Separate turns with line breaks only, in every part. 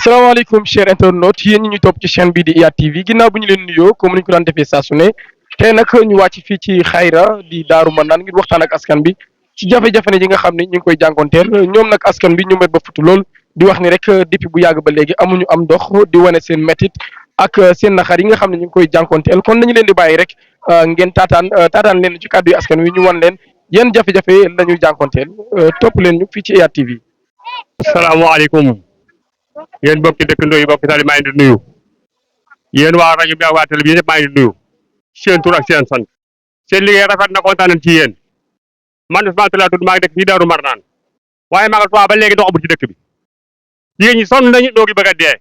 salaamaaleykum cher internaute yéen ñi ñu topp ci chaîne bii di IYAT TV ginnaaw bu ñu leen nuyoo comme ni ñu ko daan defee saa su ne tey nag ñu wàcc fii ci xayra di Daaru Marnaan ngir waxtaan ak askan bi ci jafe-jafe ne yi nga xam ne ñu ngi koy jànkonteel ñoom nag askan bi ñu met ba futu lool di wax ni rek depuis bu yàgg ba léegi amuñu am ndox di wane seen métit ak seen naxar yi nga xam ne ñu ngi koy jànkonteel kon nañu leen di bàyyi rek ngeen taataan leen ci kàddu yi askan wi ñu wan leen yan jafe-jafe la ñuy jànkonteel topp leen ñu fii ci IYAT TV.
asalaamaaleykum yéen bokki dëkkandoo yi bokki tali maa ngi di nuyu yéen waa rajo bi ak waa télévision yëpp maa ngi di nuyu seen tur ak seen sant seen liggéey rafet na kontaan nañ ci yéen man Ousmane Sylla tudd maa ngi dëkk fii Daaru Marnaan waaye Magal Touba ba léegi ndox amul ci dëkk bi jigéen ñi sonn nañu doo gi bëgg a dee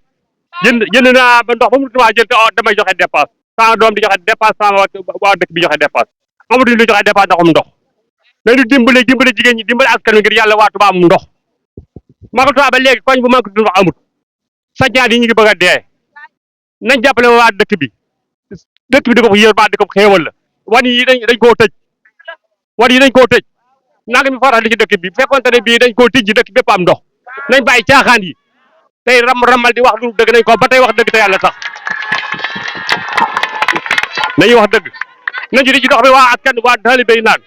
jënd naa ba ndox ba mu tumaa jël te damay joxe dépasse sama doom di joxe dépasse sama waa dëkk bi joxe dépasse amatuñu lu joxe dépasse ndax ndox nañu dimbale jigéen ñi dimbale askan wi ngir yàlla waa Touba amul ndox Magal Touba ba léegi koñ bu manque ndox amut sajjaat yi ñu ngi bëgg a dee nañ jàppale waa dëkk bi di ko yër ba di ko xéewal la wan yi dañ koo tëj nanga mi faral ci dëkk bi fekkonte ne bii dañ koo tijji dëkk bépp am ndox nañ bàyyi caaxaan yi tey ramal di wax lu dëgg nañ ko ba tey wax dëgg te yàlla tax nañuy wax dëgg nañu di ci dox bi waa askan waa taalibe yi naan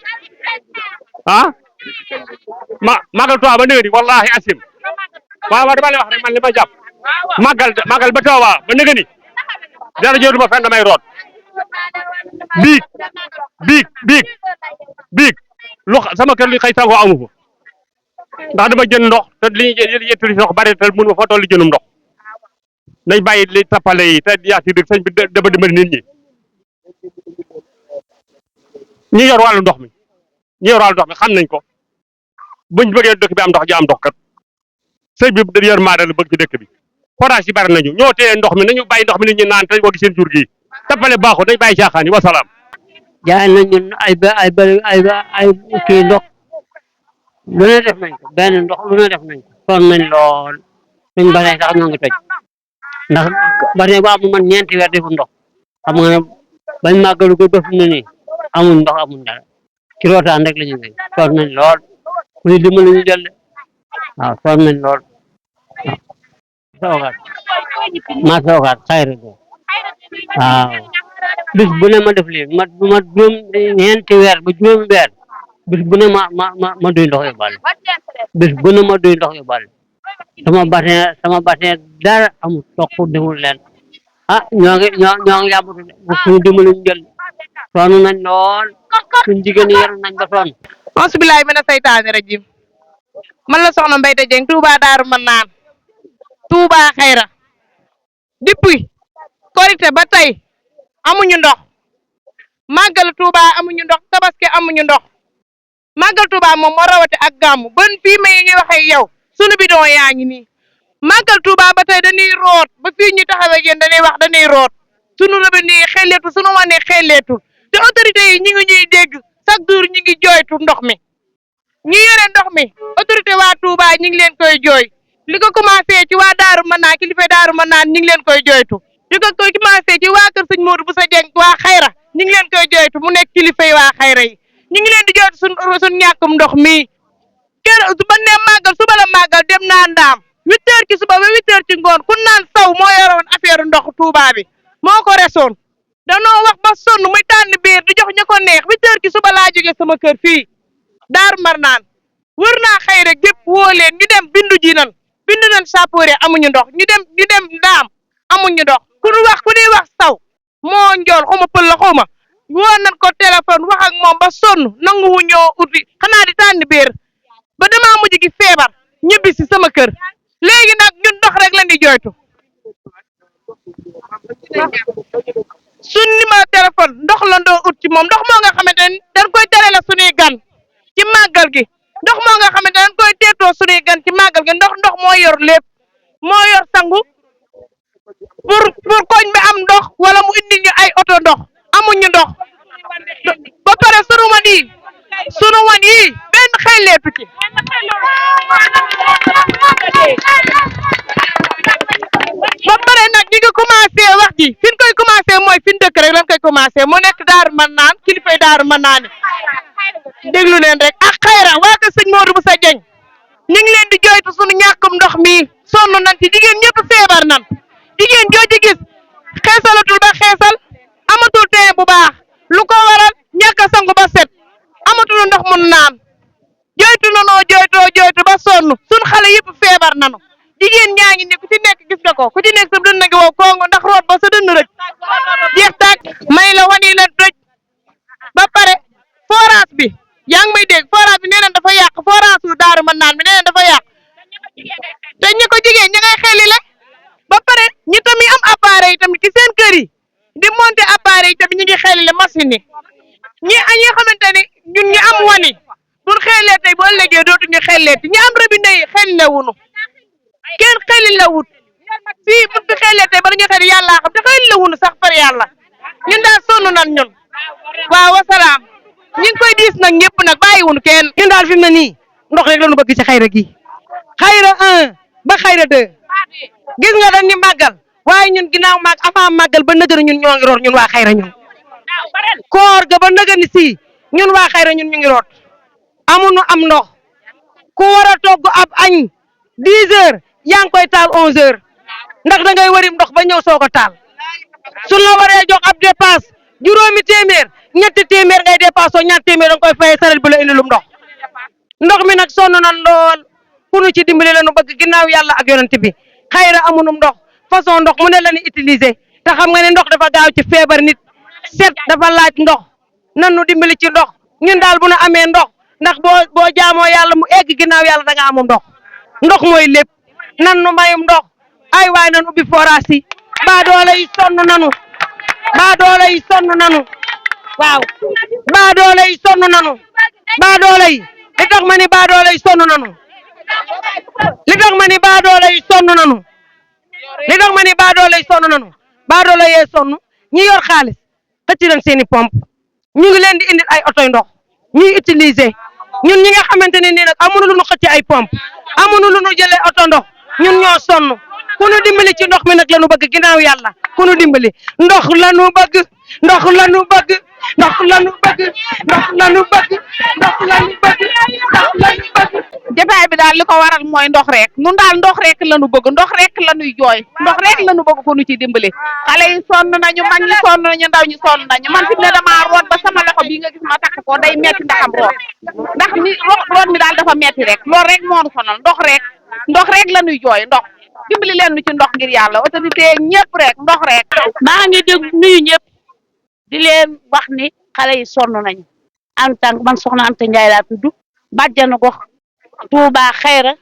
Magal Touba ba nëgëni wallahi asim waaw dama lay wax rek man li ma jàpp màggal ba Touba ba nëgëni dara jëru ma fenn damay root biig lu sama kër li xëy sango amu fa ndax dama jënd ndox te li ñuy yëttuli ndox bari te mun ma fa toll jënum ndox nañ bàyyi li tappale yi te yaati dëgg sëñ bi dama dimbali nit ñi yor wàllu ndox mi xam nañ ko buñ bëggee dëkk bi am ndox ji am ndox kat sëñ bi yor maa la bëgg ci dëkk bi forage yi bari nañu ñoo téye ndox mi nañu bàyyi ndox mi nit ñi naan te wagi seen jur gi tappale baaxul nañ bàyyi caaxaan yi wasalaam
jaay nañ ñun ay kii ndox lu ne def nañ ko benn ndox lu ne def nañ ko sonn nañ lool suñ bassin sax ñoo ngi toj ndax bassin bu amul man ñeenti weer defu ndox xam nga ne bañ màggalu ko def na nii amul ndox amul dara ci rootaan rek la ñu ngi sonn nañ lool ku ñu dimbali ñu jël waaw sonn nañ lool maa soogaat xayra do waaw bis bu ne ma def lii ma juróom ñeenti weer ba juróomi weer bis bu ne ma duy ndox yóbbaale bis bu ne ma duy ndox yóbbaale sama bassin dara amul toq demul leen ñoo ngi yàmbatu de suñu dimbali ñu jël sonn nañ lool suñ jigéen ñi yaru nañ ba sonn
auzu billaahi mina seytaani rajim man la soxna Mbayte Dieng Touba Daaru Marnaan Touba xayra depuis korité ba tey amuñu ndox màggal Touba amuñu ndox tabaski amuñu ndox màggal Touba moom moo rawate ak gàmmu ban fii may ngi waxee yow sunu bidon yaa ngi nii màggal Touba ba tey dañuy root ba fii ñu taxawee yéen dañuy wax dañuy root sunu robinet yi xelleetul sunu wane xelleetul te autorité yi ñi ngi ñuy dégg chaque jour ñi ngi jooytu ndox mi ñi yore ndox mi autorité waa Touba ñi ngi leen koy jooy li ko commencé ci waa Daaru Marnaan kilifa Daaru Marnaan ñi ngi leen koy jooytu li ko commencé ci waa kër sëñ Modou Boussa Dieng waa xayra ñi ngi leen koy jooytu mu nekk kilifa yi waa xayra yi ñi ngi leen di jooytu suñ ñàkkum ndox mii kër ba ne màggal suba la màggal dem naa ndaam 8 heures ci suba ba 8 heures ci ngoon ku naan saw moo yoroon affaire ndox Touba bi moo ko resoon danoo wax ba sonn muy tànn biir di jox ña ko neex 8 heures ci suba laa jóge sama kër fii Daaru Marnaan wër naa xayra gépp woo leen ñu dem bindu sappoore amuñu ndox ñu dem ndaam amuñu ndox ku ñuy wax saw moo njool xawma pël la xawma woo nañ ko téléphone wax ak moom ba sonn nanguwu ñoo uti xanaa di tànn biir ba damaa mujj gi feebar ñibbi si sama kër léegi nag ñun ndox rek lañ di jooytu suñ numéro téléphone ndox la ndoo ut ci moom ndox moo nga xamante ne dañ koy tere la suñuy gan ci màggal gi ndox moo nga xamante ne dañ koy teetoo suñuy gan ci màggal gi ndox moo yor lépp moo yor sangu pour koñ bi am ndox wala mu indi ñu ay oto ndox amuñu ndox ba pare sunu wan yi benn xelleetu ci ba pare nag ñi ngi commencé wax ji fi ñu koy commencé mooy fi ñu dëkk rek lañ koy commencé mu nekk Daaru Marnaan kilifay Daaru Marnaan déglu leen rek ak xayra waa ko sëñ Modou Boussa Dieng ñu ngi leen di jooytu sunu ñàkkum ndox mi sonn nañ ci jigéen ñëpp feebar nan jigéen joo ci gis xeesalatul ba xeesal amatul teen bu baax lu ko waral ñàkk a sangu ba set amatul ndox mun naan joytu nanoo joytu ba sonn sun xale yëpp feebar nanu jigéen ñaa ngi ni ku ci nekk gis nga ko ku ci nekk sa dënn ngi wow kongo ndax root ba sa dënn rëj jeex taag may la wani la tëj ba pare forage bi yaa ngi may dégg forage bi nee nañ dafa yàq forage su Daaru Manaan bi nee nañ dafa yàq te ñi ko jigéen ñi ngay xelile ba pare ñi tamit am appareil yi tamit ci seen kër yi di monter appareil yi tamit ñu ngi xelile machine yi ñi xamante ni ñun ñi am wani buñ xelee tey boo ëllëgee dootuñu xelleeti ñi am robinet yi xelle wunu kenn xelile wut fii buñ fi xelee tey ba ñu xel yàllaa xam te xelile wunu sax par yàlla ñun daal sonn nan ñun waaw wasalaam ñi ngi koy diis nag ñëpp nag bàyyiwunu kenn
ñun daal fi mu ne nii ndox rek la ñu bëgg ci xayra gi xayra 1 ba xayra 2 gis nga dañ ni màggal waaye ñun ginnaaw màgg avant màggal ba nëgëni ñun ñoo ngi root ñun waa xayra ñun koor ga ba nëgëni si ñun waa xayra ñun ñu ngi root amuñu am ndox ku war a togg ab añ 10 heures yaa ngi koy taal 11 heures ndax da ngay wërim ndox ba ñëw soog a taal su la waree jox ab dépasse juróomi téeméer ñetti téeméer ngay dépasse ñaar téeméer da nga koy fayee saral bu la indilum ndox mi nag sonn nan lool ku nu ci dimbali la nu bëgg ginnaaw yàlla ak yonent bi xayra amunum ndox façon ndox mu ne la ñu utiliser te xam nga ne ndox dafa gaaw ci feebar nit set dafa laaj ndox nan nu dimbali ci ndox ñun daal bu nu amee ndox ndax boo jaamoo yàlla mu egg ginnaaw yàlla da nga amum ndox mooy lépp nan nu mayum ndox ay waay nan ubbi forage yi baa doole yi sonn nanu waaw baa doole yi sonn nanu baa doole yi li tax ma ni baa doole yi sonn nanu baa doole yee sonn ñi yor xaalis xëcc leen seeni pompe ñu ngi leen di indil ay otoy ndox ñuy utiliser ñun ñi nga xamante ne nii nag amuñu lu ñu xëcc ay pompe amuñu lu ñu jëlee oto ndox ñun ñoo sonn ku ñu dimbali ci ndox mi nag la ñu bëgg ginnaaw yàlla ku ñu dimbali ndox la ñu bëgg ndox la ñu bëgg ndox la ñu bëgg ndox la ñu bëgg ndox la ñu bëgg ndox la ñu bëgg
jotaay bi daal li ko waral mooy ndox rek nun daal ndox rek la ñu bëgg ndox rek la ñuy jooy ndox rek la ñu bëgg ko nu ci dimbali xale yi sonn nañu mag ñi sonn nañu ndaw ñi sonn nañu man fi mu ne damaa root ba sama loxo bii nga gis ma takk ko day metti ndaxam root ndax ni root mi daal dafa metti rek loolu rek moo nu sonal ndox rek la ñuy jooy ndox dimbali leen nu ci ndox ngir yàlla autorité ñëpp rek ndox rek
maa ngi dégg nuyu ñëpp di leen wax ni xale yi sonn nañu en tant man soxna Anta Ndiaye laa tudd bàjjanu gox Touba Xayra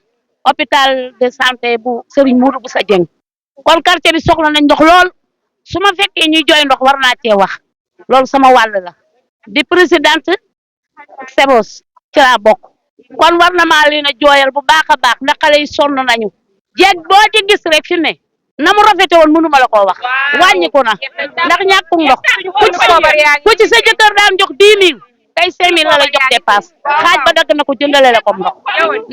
hôpital de santé bu Serigne Mourou Boussa Dieng kon quartier bi soxla nañ ndox lool su ma fekkee ñuy jooy ndox war naa cee wax loolu sama wàll la di présidente Sebos ci laa bokk kon war na maa leen a jooyal bu baax a baax ndax xale yi sonn nañu jeeg boo ci gis rek fi ne na mu rafete woon mënuma la koo wax wàññiku na ndax ñàkkum ndox ku ci sa jëkkër daan jox 10 000 tey 5 000 la lay jox dépasse xaaj ba dagg na ko jëndale la comme ndox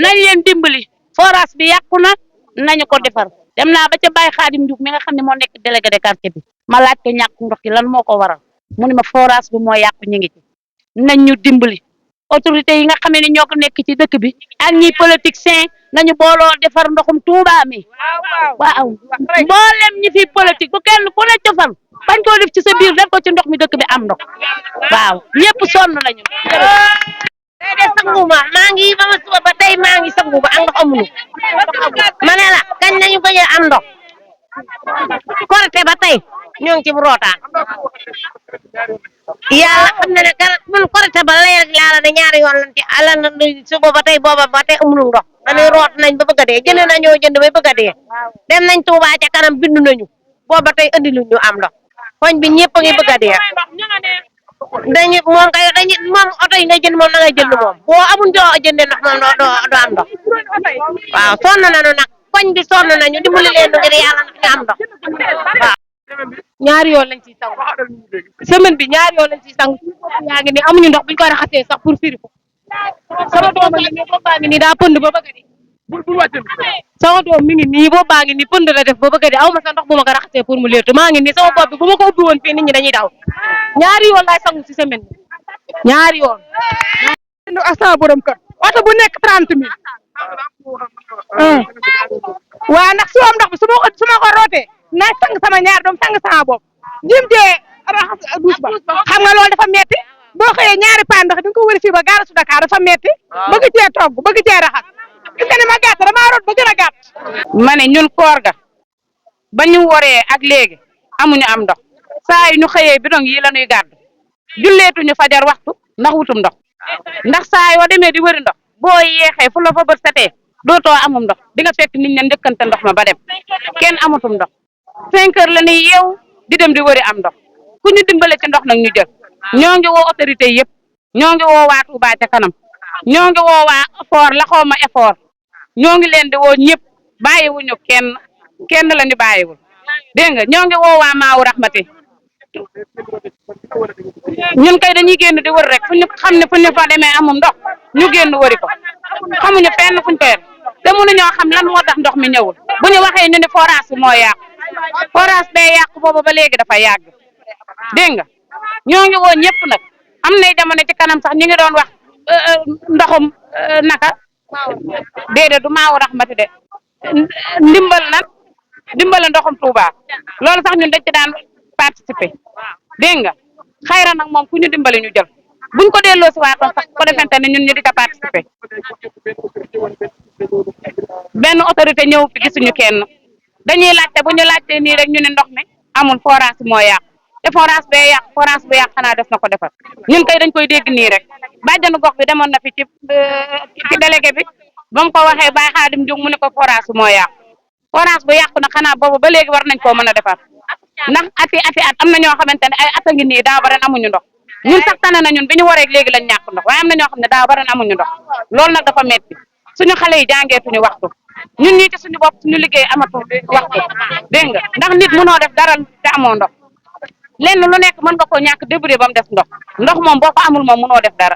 nañ leen dimbali forage bi yàqu na nañu ko defar dem naa ba ca Baye Khadim Diouf mi nga xam ne moo nekk délégué de quartier bi ma laaj ko ñàkkum ndox gi lan moo ko waral mu ne ma forage bi moo yàqu ñu ngi ci nañ ñu dimbali autorité yi nga xam ne ñoo ko nekk ci dëkk bi ak ñi politicien nañu booloo defar ndoxum Touba mi waaw mboolem ñi fi politique bu kenn ku ne cofal bañ koo def ci sa biir def ko ci ndox mi dëkk bi am ndox waaw ñëpp sonn nañu
tey de sanguma maa ngi ba ma suba ba tey maa ngi sangu ba ak ndox amuñu ma ne la kañ nañu bañ a am ndox korite ba tey ñoo ngi ci rootaan yàlla xam na ne kar mun korite ba lay rek laala ne ñaari yoon lañ ci ala na suba ba tey booba ba tey amuñu ndox dañuy root nañ ba bëgg a dee jënd nañoo jënd ba bëgg a dee dem nañ Touba ca kanam bindu nañu booba tey andi luñ ñu am ndox koñ bi ñëpp a ngi bëgg a dee moom oto yi nga jënd moom da ngay jënd moom boo amul doo jëndee ndox moom doo am ndox waaw sonn nañu nag koñ bi sonn nañu dimbali leen ngir yàlla ndax ñu am ndox waaw.
ñaari yoon lañ ciy sangu semaine bi ñaari yoon lañ ciy sangu yaa ngi ni amuñu ndox buñ ko raxasee sax pour firi ko sama doom ngi nii boobu baa ngi nii daa pënd ba bëgg a dee sama doom mi ngi nii boobu baa ngi nii pënd la def ba bëgg a dee aw ma sa ndox bu ma ko raxasee pour mu leetu maa ngi nii sama bopp bi bu ma ko ubbi woon fii nit ñi dañuy daw ñaari yoon laay sangu ci semaine bi ñaari yoon ak sama borom kër oto bu nekk 30 000
waa ndax siwoom ndox bi su ma ko rootee naa sang sama ñaar doom sang sama bopp jim tee raxas douche ba xam nga loolu dafa metti boo xëyee ñaari paan ndox di nga ko wëri fii ba gaara su Dakar dafa metti bëgg cee togg bëgg cee raxas gis nga ne ma gàtt damaa root ba gën a gàtt ma ne ñun koor ga ba ñu woree ak léegi amuñu am ndox saa yu ñu xëyee bidong yi la ñuy gàddu julleetuñu fajar waxtu ndax wutum ndox ndax saa yoo demee di wëri ndox boo yeexee fu la fa bët setee dootoo amum ndox di nga fekk nit ña njëkkante ndox ma ba dem kenn amutum ndox 5 heures la ñuy yeew di dem di wëri am ndox ku ñu dimbale ci ndox nag ñu jël ñoo ngi woo autorité yëpp ñoo ngi woo waa Touba ca kanam ñoo ngi woo waa effort la xawma effort ñoo ngi leen di woo ñëpp bàyyiwuñu kenn la ñu bàyyiwul dégg nga ñoo ngi woo waa Maawu Rahmati ñun kay dañuy génn di wër rek fu ñu xam ne fu ñu fa demee amum ndox ñu génn wëri ko xamuñu fenn fuñ koy te mënuñoo xam lan moo tax ndox mi ñëwul bu ñu waxee ñu ne forage bi moo yàqu forage bee yàqu boobu ba léegi dafa yàgg dégg nga ñoo ngi woo ñëpp nag am nay jamono ci kanam sax ñu ngi doon wax ndoxum naka déedéet du Maawu Rahmati de ndimbal ndoxum Touba loolu sax ñun dañ ci daan participer dégg nga xayra nag moom ku ñu dimbali ñu jël buñ ko delloo si waatoon sax ko defente ne ñun ñu di ca participer benn autorité ñëw fi gisuñu kenn dañuy laajte bu ñu laajtee nii rek ñu ne ndox mi amul forage moo yàqu te forage bee yàqu forage bu yàqu xanaa des na ko defar ñun kay dañ koy dégg nii rek bàjjanu gox bi demoon na fi ci délégué bi ba mu ko waxee Baye Xaadim Jóg mu ne ko forage moo yàqu forage bu yàqu nag xanaa boobu ba léegi war nañ koo mën a defar ndax ati at am na ñoo xamante ne ay at a ngi nii daaw ba ren amuñu ndox ñun sax tane na ñun bi ñu waree léegi lañ ñàkk ndox waaye am na ñoo xam ne daaw ba ren amuñu ndox loolu nag dafa metti suñu xale yi jàngeetuñu waxtu ñun ñii ci suñu bopp suñu liggéey amatul waxtu dégg nga ndax nit mënoo def dara te amoo ndox lenn lu nekk mën nga koo ñàkk débrouiller ba mu def ndox moom boo ko amul moom mënoo def dara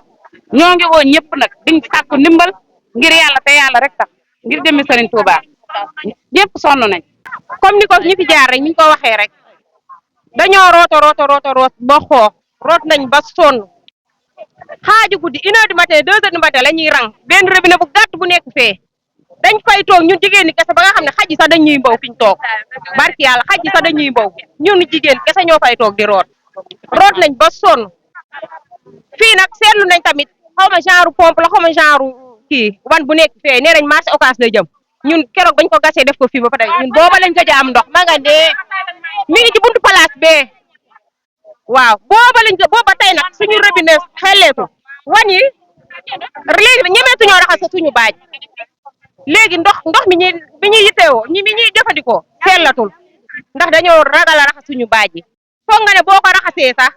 ñoo ngi woo ñëpp nag diñ sàkku ndimbal ngir yàlla te yàlla rek tax ngir jëmmi Serigne Touba ñëpp sonn nañ comme ni ko ñi fi jaar rek ni ñu ko waxee rek dañoo root ba xoox root nañ ba sonn xaaju guddi 1 heure du matin 2 heures du matin la ñuy rang benn robinet bu gàtt bu nekk fee dañ fay toog ñun jigéen ñi kese ba nga xam ne xaj yi sax dañuy mbaw fi ñu toog barki yàlla xaj yi sax dañuy mbaw ñun jigéen kese ñoo fay toog di root nañ ba sonn fii nag seetlu nañ tamit xaw ma genre pompe la xaw ma genre kii wan bu nekk fee nee nañ marché Ocass la jëm ñun keroog bañ ko gasee def ko fii ba pare ñun booba lañ gëj a am ndox ma nga dee mi ngi ci buntu place bee waaw booba tey nag suñu robinet xelleetu wan yi léegi ñemeetuñoo raxas suñu baaj léegi ndox mi ñuy yitteewoo mi ñuy jëfandikoo sellatul ndax dañoo ragal a raxas suñu baaj yi foog nga ne boo ko raxasee sax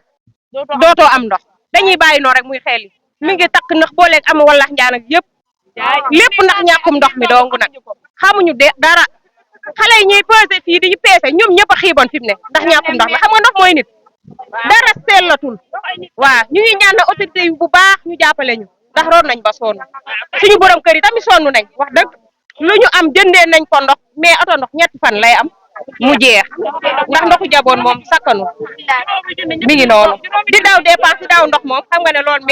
dootoo am ndox dañuy bàyyi noonu rek muy xel yi mi ngi takk ndax boo léegi am wallax njaan ak yëpp lépp ndax ñàkkum ndox mi dong nag xamuñu dara xale yi ñuy pesé fii di peese ñoom ñëpp a xiiboon fi mu ne ndax ñàkkum ndox mi xam nga ndox mooy nit dara sellatul waaw ñu ngi ñaan na autorité yi bu baax ñu jàppale ñu ndax roon nañ ba sonn suñu borom kër yi tamit sonn nañ wax dëgg lu ñu am jëndee nañ ko ndox mais oto ndox 3 fan lay am mu jeex ndax ndoxu jaboon moom sakkanu mi ngi noonu di daw dépense di daw ndox moom xam nga ne loolu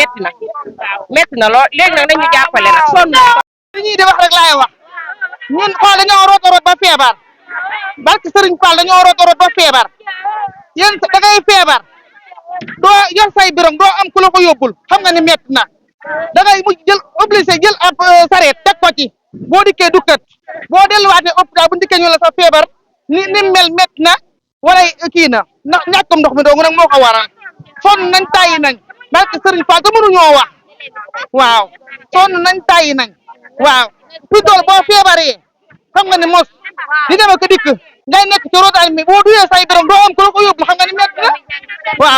metti na lool léegi nag nañu jàppale nag sonn
li ñuy di wax rek laay wax ñun xool dañoo root ba feebar barke Serigne Fall dañoo root ba feebar yéen da ngay feebar doo yor say birong doo am ku la ko yóbbul xam nga ne metti na da ngay mujj obligé jël ab sareet teg ko ci boo dikkee dukkat boo delluwaatee hôpital bu ndikkee ñu la sa feebar ni mel metti na wala kii na ndax ñàkkum ndox mi dong nag moo ko waral sonn nañ tàyyi nañ barke Serigne Fall te mënuñoo wax waaw sonn nañ tàyyi nañ waaw fi dool boo feebaree xam nga ne mos di dem ak dikk ngay nekk ci rotaay mi boo duyee say birong doo am ku la ko yóbbul xam nga ne metti na waaw